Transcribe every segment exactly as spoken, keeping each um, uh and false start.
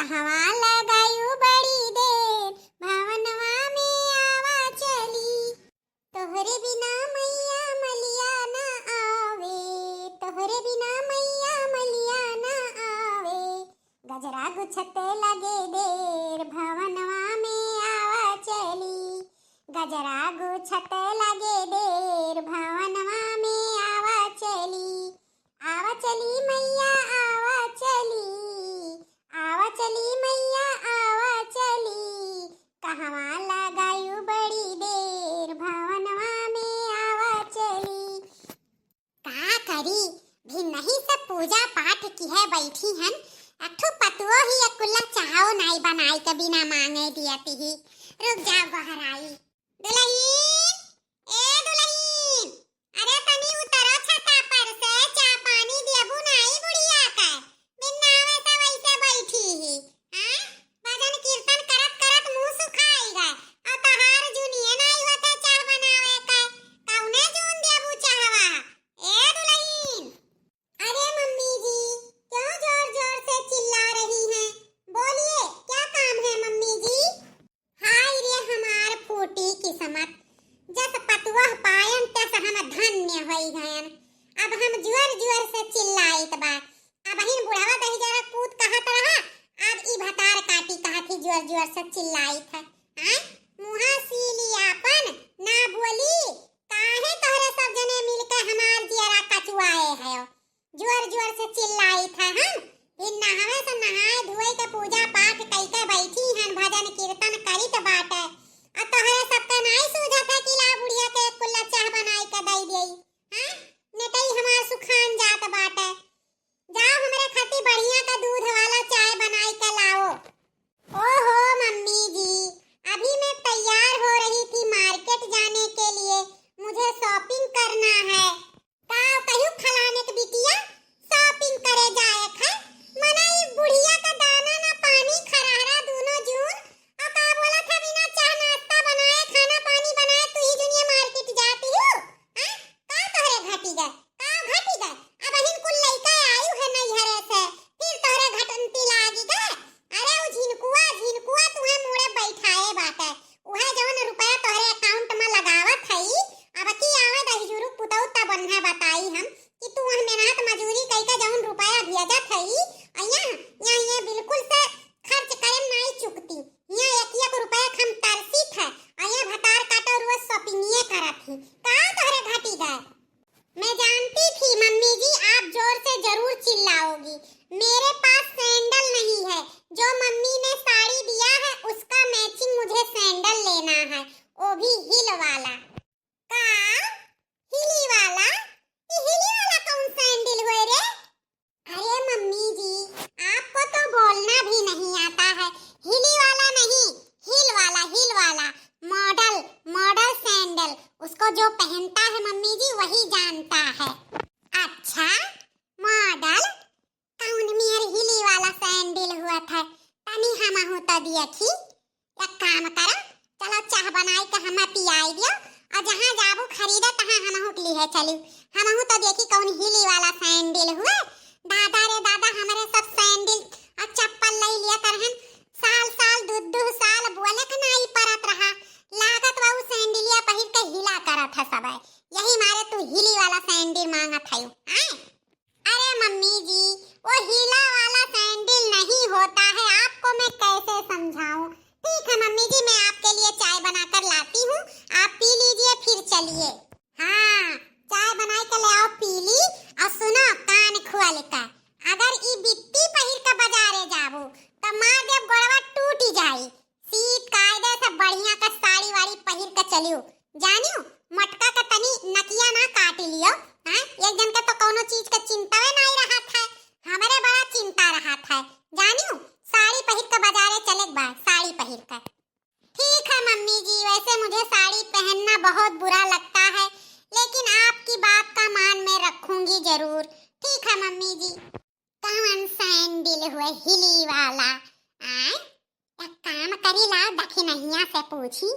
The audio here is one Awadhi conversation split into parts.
हवा लगायु बड़ी देर, भवनवा में आवा चली। तोहरे बिना मैया मलिया ना आवे, तोहरे बिना मैया मलिया ना आवे। गजरा गुछत लगे देर, भवनवा में आवा चली। गजरा गुछत लगे देर, भवनवा में आवा चली। आवा चली मैया, आवा चली, आवा चली मैया, आवा चली। कहवा लगायु बड़ी देर, भवनवा में आवा चली। का करी, भिन्नही से पूजा पाठ किहे बैठी हन, एक ठो पतुओ ही एक कुल्ला चाहो नाई बनाई के बिना मांगे दियत ही। रुक जाओ गोहराई। दुलहिन, ए दुलहिन, अरे तनी उतरो छता पर से, चा पानी देबू नाई बुढ़िया के? बिन नावे से वैसे बैठी ही, हाँ? भजन कीर्तन करत करत मुंह सुखाई गए, और तहार जुनिये नाई होते चाह बनावे के। कौने जून देबू चाहवा? ए दुलहिन। अरे मम्मी जी, क्यों जोर जोर से चिल्ला रही हैं? बोलिए, क्या काम है मम्मी जी? हाय रे हमार फूटी किस्मत, जस पतुआ पायन तस हम धन्य होई गयन। अब हम जोर जोर से चिल्लाइत बा। अबहिन बुढ़वा दहिजरा पूत कहत रहा, अब ई भतार काटी कहत ही जोर जोर से चिल्लाइत है। आय, मुहा सीली आपन, ना बोली, काहे तोहरे सब जने मिलके हमार जियरा कचुआए है? जोर जोर से चिल्लाइत है हम, फिर नहावे से नहाए धोए के पूजा पाठ कइके बैठी हन, भजन कीर्तन करित बाटे। आ तोहरे सबके नाई सूझत है कि ला बुढ़िया के एक कुल्ला चाह बनाई के दई देई, हाँ? नेटई हमार सुखान जात बाटे। जाओ हमरे खातिर बढ़िया का दूध वाला चाय बनाई के लाओ। ओहो मम्मी जी, अभी मैं तैयार हो रही थी मार्केट जाने के लिए, मुझे शॉपिंग करना है। का कहियो फलाने के बिटिया शॉपिंग करे जाए है? मना ई बुढ़िया का दाना ना पानी खरहरा दोनों जून, और का बोला था बिना चाह नाश्ता बनाए खाना पानी बनाए तू ही दुनिया मार्केट जाती हो? हैं? का तोहरे घटी गए? का घटी गए? अबहिन कुल लइका आयु है नैहरे से, फिर तोहरे घटंती लागी गए। अरे उ झिनकुआ, झिनकुआ तुहे मुड़े बैठाए बाटे। उहे जवन रुपया तोहरे अकाउंट में लगावत हई, अब की आवे दहिजुरु पुतौ तब उन्हें बताई हम कि तू वह मेहनत मजूरी कइके जवन रुपया भेजत हई, अइया, यहाँ ये बिल्कुल से खर्च करे नाई चुकती। यहाँ एक एक रुपया हम तरसी थे, अइया भतार काटो रोज शॉपिंगिए करत ही। का तोहरे घटी गए? मैं जानती थी मम्मी जी आप जोर से जरूर चिल्लाओगी। मेरे पास सैंडल नहीं है, जो मम्मी ने साड़ी दिया है उसका मैचिंग मुझे सैंडल लेना है, वो भी हील वाला। का? हीली वाला? ये हीली वाला कौन सैंडल हुए रे? अरे मम्मी जी, आपको तो बोलना भी नहीं आता है। हीली वाला नहीं, हील वाला, हील वाला, मॉडल, मॉडल सैंडल। उसको जो पहनता है मम्मी जी, वही जानता है। अच्छा, मॉडल? कौन मेर हीली वाला सैंडल हुआ था? तनी हमहू तो देखी। एक काम करो, चलो चाह बनाई के हमें पियाई दियो, और जहाँ जाबू खरीदे तहाँ हमहू के लिए चली। हमहू तो देखी कौन हीली वाला सैंडल हुए। दादा रे दादा, हमरे सब सैंडल और चप्पल ले लिया करहन। साल साल, दू दू साल बोले के नाई परत रहा। लागत बा उ सैंडलिया पहिर के हिला करत है सब। यही मारे तू हीली वाला सैंडल मांगत है, आए? अरे मम्मी जी, वो हीला वाला सैंडल नहीं होता है, आपको मैं कैसे समझाऊं? ठीक है मम्मी जी, मैं आपके लिए चाय बनाकर लाती हूँ, आप पी लीजिए, फिर चलिए। हाँ, चाय बनाई के ले आओ, पी ली। और सुनो कान खोल के, अगर ई बित्ती पहिर के बाजारे जाबू, तो मार देब गोड़वा टूटी जाई। सीत कायदे से बढ़िया का साड़ी वाड़ी पहिर के चलियो, जानियो, मटका के तनी नकिया ना काट लियो। हाँ, एक जन के तो कौनो चीज के चिंतावे नाई रहत है, हमरे बड़ा चिंता रहत है, जानियो, साड़ी पहिर के बाजारे चले के बा, साड़ी पहिर के। ठीक है मम्मी जी, वैसे मुझे साड़ी पहनना बहुत बुरा लगता है, लेकिन आपकी बात का मान मैं रखूंगी जरूर। ठीक है मम्मी जी। कौन सैंडल हुए हीली वाला? आय, एक काम करी, लाओ दखिनहिया से पूछी,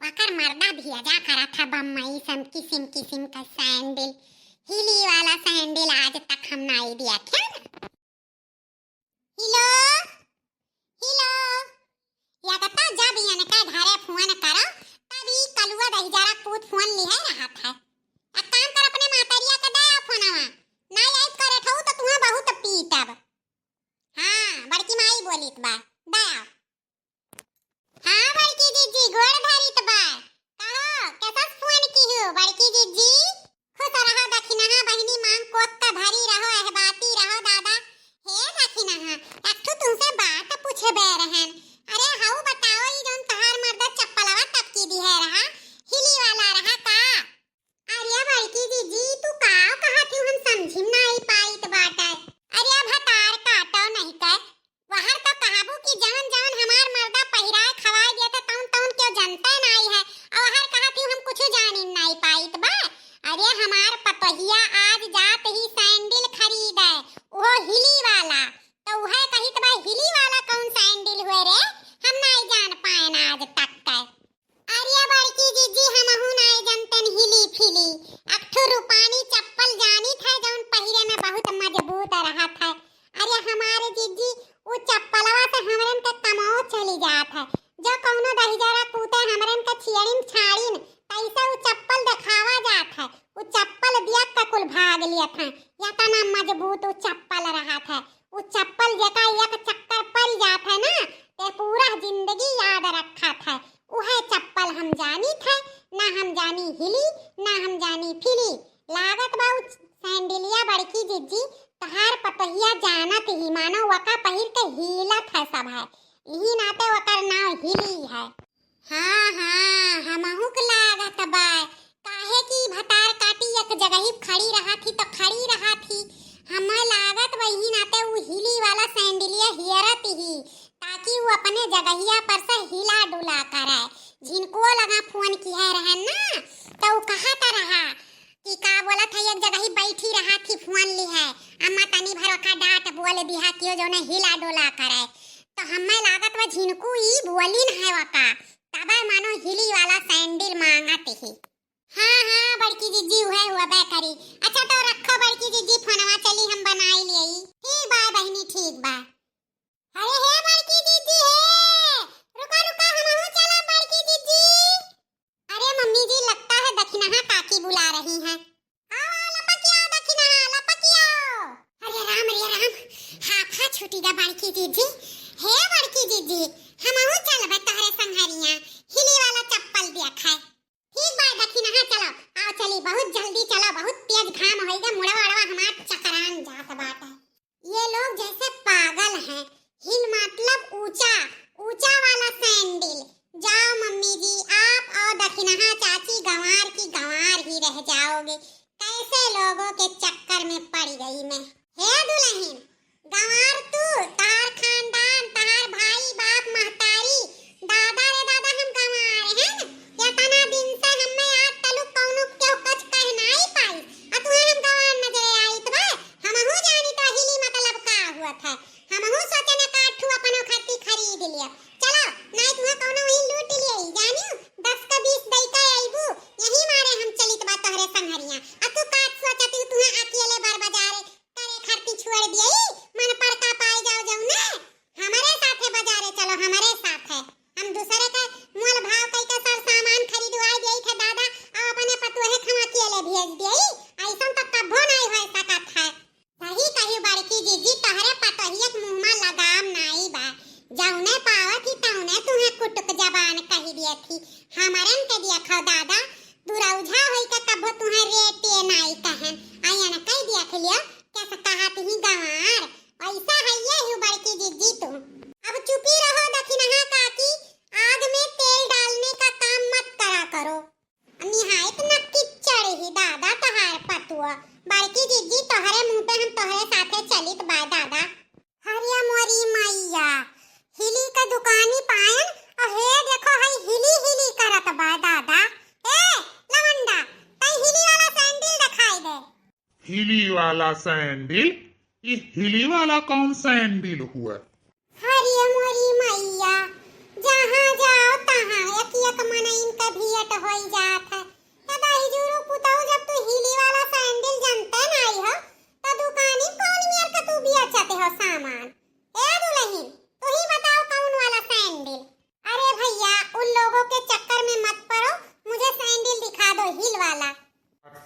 ओकर मर्दा भेजा करत है बम्बई से किसिम किसिम का सैंडल। हीली वाला सैंडल आज तक हम नाई देखे ना। हिलो, हेलो, या कता जब इनका घरे फोन करो, तब ई कलुआ दहिजरा पूत फोन लिहे रहत है। एक काम कर, अपने मातरिया के दे आ फोनवा, नाई आइब करे ठऊ तो तुहे बहुत पीटब। हाँ, बड़की माई बोलित बा, दे आ। हाँ बड़की जिज्जी, गोड़ धरित बा। कहो, कैसस फोन किहू बड़की जिज्जी? खुश रहो दखिनहा बहिनी, मांग कोख का भरी रहो, एहबाती रहो दादा। हे दखिनहा, एक ठो तुमसे बात पूछे बे रहन। अरे हऊ बताओ, ई जौन तोहार मर्दा चप्पलवा टपकी दिहे रहा, हिली वाला रहा का? अरे बड़की जिज्जी, तू का कहत हू, हम समझिम नाई पाइत बाटे। अरे भतार काटो नहीं के, वहर तो कहबू कि जवन जवन हमार मर्दा पहिराए खवाए दिया था, तौन तौन क्यों जनते नाई है, और वहर कहत हू हम कुछ जानिन नाई पाइत बा। अरे हमार पतोहिया आज जात ही सैंडल खरीदे, वो हिली वाला, तो वह कहित बा हिली वाला कौन सैंडल हुए रे, हम नाई जान पाएन आज तक के। अरे बड़की जिज्जी, हमहू नाय जनतन हिली फिली। अकठू रूपानी चप्पल जानित है, जौन पहिरे में बहुत मजबूत रहत है। अरे हमारे जिज्जी, उ चप्पलवा से हमरन के कमो चली जात है। जो कौनो दहिजरा पूते हमरन के छियड़िन छाड़िन, तैसे उ चप्पल देखावा जात है। उ चप्पल देख के कुल भाग लियत है। यतना मजबूत उ चप्पल रहत है। उ चप्पल जेका एक चक्कर पड़ जात है ना, ते पूरा जिंदगी याद रखत है। उहे चप्पल हम जानी थे, ना हम जानी हिली, ना हम जानी फिली। लागत बा उ सैंडिलिया बड़की जिज्जी, तहार पतोहिया जानत ही, मानो वका पहिर के हिलत है सब है। इही नाते वकर नाव हिली है। हाँ, हाँ, हमहू के लागत बा, काहे कि भतार काटी एक जगही खड़ी रहत ही तो खड़ी रहत ही। हमें लागत बा इही नाते उ हिली वाला सैंडिलिया हियरत ही, ताकि उ अपने जगहिया पर से हिला डुला करे। झिनकुओ लगा फोन किहे रहन ना, तो उ कहत रहा कि का बोलत है, एक जगही बैठी रहत ही फोन लिहे, अम्मा तनी भर ओका डांट बोल दिहा कि ओ जौने हिला डुला करे। तो हमें लागत बा झिनकू ई बोलिन है ओका, तबे मानो हिली वाला सैंडिल मांगत ही। हाँ, हाँ, बड़की जिज्जी उहे हुआ बे करी। अच्छा तो रखो बड़की जिज्जी फोनवा, चली हम बनाई लेई। ठीक बा बहिनी, ठीक बा। अरे हे बड़की जिज्जी हे, रुका, रुका, हमहू चला बड़की जिज्जी। अरे मम्मी जी, लगता है दखिनहा काकी बुला रही हैं। आओ, आओ, लपकिया, दखिनहा, लपकिया। अरे राम रे राम, हाथा छूटी गा बड़की जिज्जी। हे बड़की जिज्जी, हमहू चलबे तोहरे संघरिया, हिली वाला चप्पल देखे। ठीक बा दखिनहा, चलो, आओ चली, बहुत जल्दी चलो, बहुत तेज घाम होइगा, मुड़वा अड़वा हमार चकरान जात बाटे। ये लोग जैसे पागल हैं, हिल मतलब ऊंचा, ऊंचा वाला सैंडल। जाओ मम्मी जी, आप और दखिनहा चाची गंवार की गंवार ही रह जाओगे। कैसे लोगों के चक्कर में पड़ गई मैं। हे दुल्हन, गंवार तू, तहार खानदान, तहार भाई, बाप, महतारी, दादा रे दादा, हम गंवार हैं। केतना दिन से हम्मे आज तलुक कौनो केहू कुछ कह नाई पाई, आ तुहे हम गंवार नजरे आइत बा। हमहू जानी तो हिली मतलब का हुआ था। हमहू सोचने का ठू अपनो खाती खरीद लिया। चलो, नाई तुहे कौनो वही लूट लिए, जानियो, दस का बीस दई का आईबू, यही मारे हम चलित बा तोहरे संघरिया। आ तू का सोचती, तुहे अकेले बार बाजारे करे खातिर छोड़ दिए, मन पर का पाए जाओ जाओ ना। हमरे साथे बाजारे चलो, हमरे साथे। हम दूसरे के मोल भाव कई के सर सामान खरीदवाए दिए थे दादा, और अपने पतोहे खमा अकेले भेज दिए। ऐसन तो कभो नहीं हो सकत है। सही कही बड़की जिज्जी, तोहरे पतोहिया के मुंह में लगाम नाई बा। जौने पावत ही तौने तुहे कुटुक जबान कही दिए थी। हमरन के देखो दादा, दुरौझा होई के कभो तुहे रेटे नाई कहन। आयन कई देख लियो, कैसे कहत ही गंवार। ऐसा है ये हूँ बड़की जिज्जी तू। अब चुपी रहो दखिनहा काकी, आग में तेल डालने का काम मत करा करो। निहायत नक्की चढ़ी दादा तहार पतुआ। बड़की जिज्जी तोहरे मुंह पे हम तोहरे साथे चलित बा दादा। हरिया मोरी मैया, हिली का दुकानी पायन, और हे देखो हई हिली हिली करत बा दादा। ए लवंडा, तई हिली वाला सैंडल दिखाई दे। हिली वाला सैंडल? ई हिली वाला कौन सैंडल हुआ? हरे मोरी मैया, जहाँ जाओ तहाँ एक एक मनइन का भेंट होई जात है। दादा हिजूरू पुतऊ, जब तू हिली वाला सैंडल जनते नाई हो, तो दुकानी कौन मेर का तू बेचते हो सामान? ए दुल्हन, तू ही बताओ कौन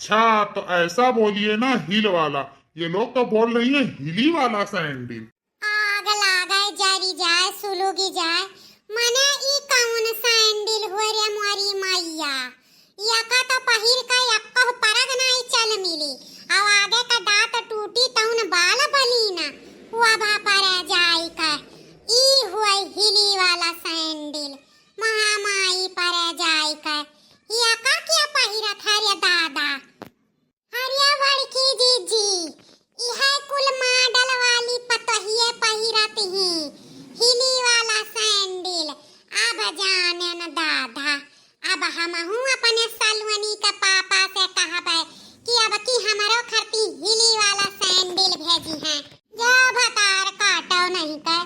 अच्छा, तो ऐसा बोलिए ना, हील वाला। ये लोग तो बोल रही हैं हिली वाला सैंडल। आग लागे, जरी जाए, सुलुगी जाए, मने ई कौन सैंडल हुए रे मोरी मैया? यका तो पहिर का यक्को परग नाई चल मिली, अउ आगे का दांत टूटी तउन बाल बली ना, हुआ भा पर जाई का। ई हुए हिली वाला सैंडल, महामाई पर जाई का। यका क्या पहिरत है रे दादा? अरे बड़की जीजी, इहे कुल मॉडल वाली पतोहिए पहिरत ही हिली वाला सैंडल। अब जाने न दादा, अब हमहू अपने सलवनी के पापा से कहबे कि अब की हमरो खरती हिली वाला सैंडल भेजी हैं। जा भतार काटो नहीं के,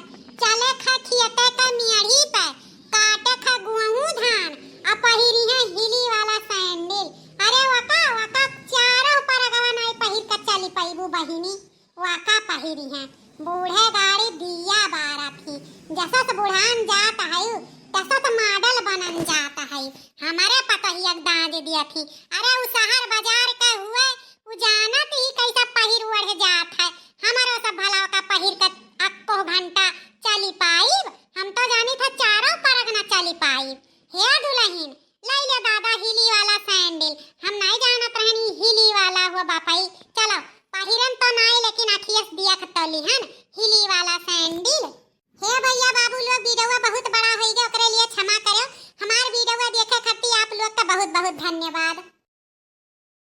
चले खा खियते के मेढ़ी पे, काटे खा गुहूं धान, आ पहिरी है हिली वाला सैंडल। अरे वका, वका चारों परगवा नाई पहिर के चली पइबू बहिनी, वका पहिरी है। बूढ़े गाड़ी दिया बारत ही, जसस बुढ़ान जात है, तसस मॉडल बनन जात है। हमारे पतोहिया के दाँज दिया थी, अरे उ शहर बाजार के हुए, उ जानत ही कैसा पहिर ओढ़ जात है। हमरो सब भला का पहिर के अक्को घंटा चली पाइब? हम तो जानी था चारों परगना चली पाइब। हे दुलहिन, लई ले दादा हिली वाला सैंडल। हम नाई जानत रहनी हिली वाला हुआ बापई। चलो, पहिरन तो नाई, लेकिन अखियस दिया खतौली हन हिली वाला सैंडल। हे भैया बाबू लोग, वीडियो बहुत बड़ा होई गया, ओकरे लिए क्षमा करो। हमार वीडियो देखे खातिर आप लोग का बहुत बहुत धन्यवाद।